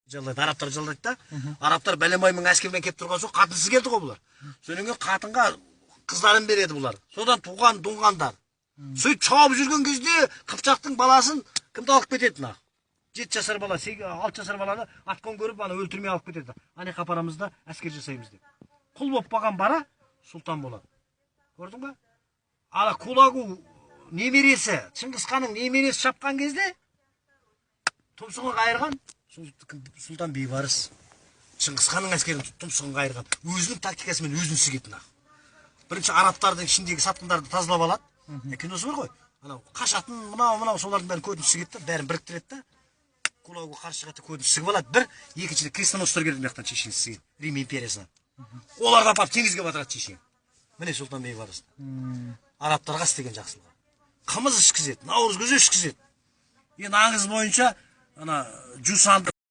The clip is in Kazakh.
Жалдайды, арабтар жалдайды да. Арабтар бәленбай мың әскермен келіп тұрған соң, қатынсыз келді ғой бұлар. Содан кейін қатынға қыздарын береді бұлар. Содан туған дұңғандар. Сөйтіп шауып жүрген кезде қыпшақтың баласын кімді алып кетеді мына? 7 жасар бала, 6 жасар баланы атқан көріп, ана өлтірмей алып кетеді. Ана жаққа апарамыз да, әскер жасаймыз деп. Құл болып қалған бара сұлтан болады. Көрдің ба? Ана Кулагу немересі, Шыңғыс ханның немересі шапқан кезде тұмсығын қайырған сұлтан Бейбарыс. Шыңғыс ханның әскерін тұмсығын қайырған. Өзінің тактикасымен өзін сігеді мына. Бірінші арабтардың ішіндегі сатқындарды тазалап алады. Киносы бар ғой. Анау қашатын мынау мынау солардың бәрін көтін сігеді да, бәрін біріктіреді да. Кулагу қарсы шығады да, көтін сігіп алады. Бір, екіншіден, крестоносцтар келеді мына жақтан, шешені сігеді. Рим империясынан. Оларды апарып теңізге батырады шешең. Міне, сұлтан Бейбарыс. Арабтарға істеген жақсылығы. Қымыз ішкізеді, наурыз көже ішкізеді. Енді аңыз бойынша ана жусанды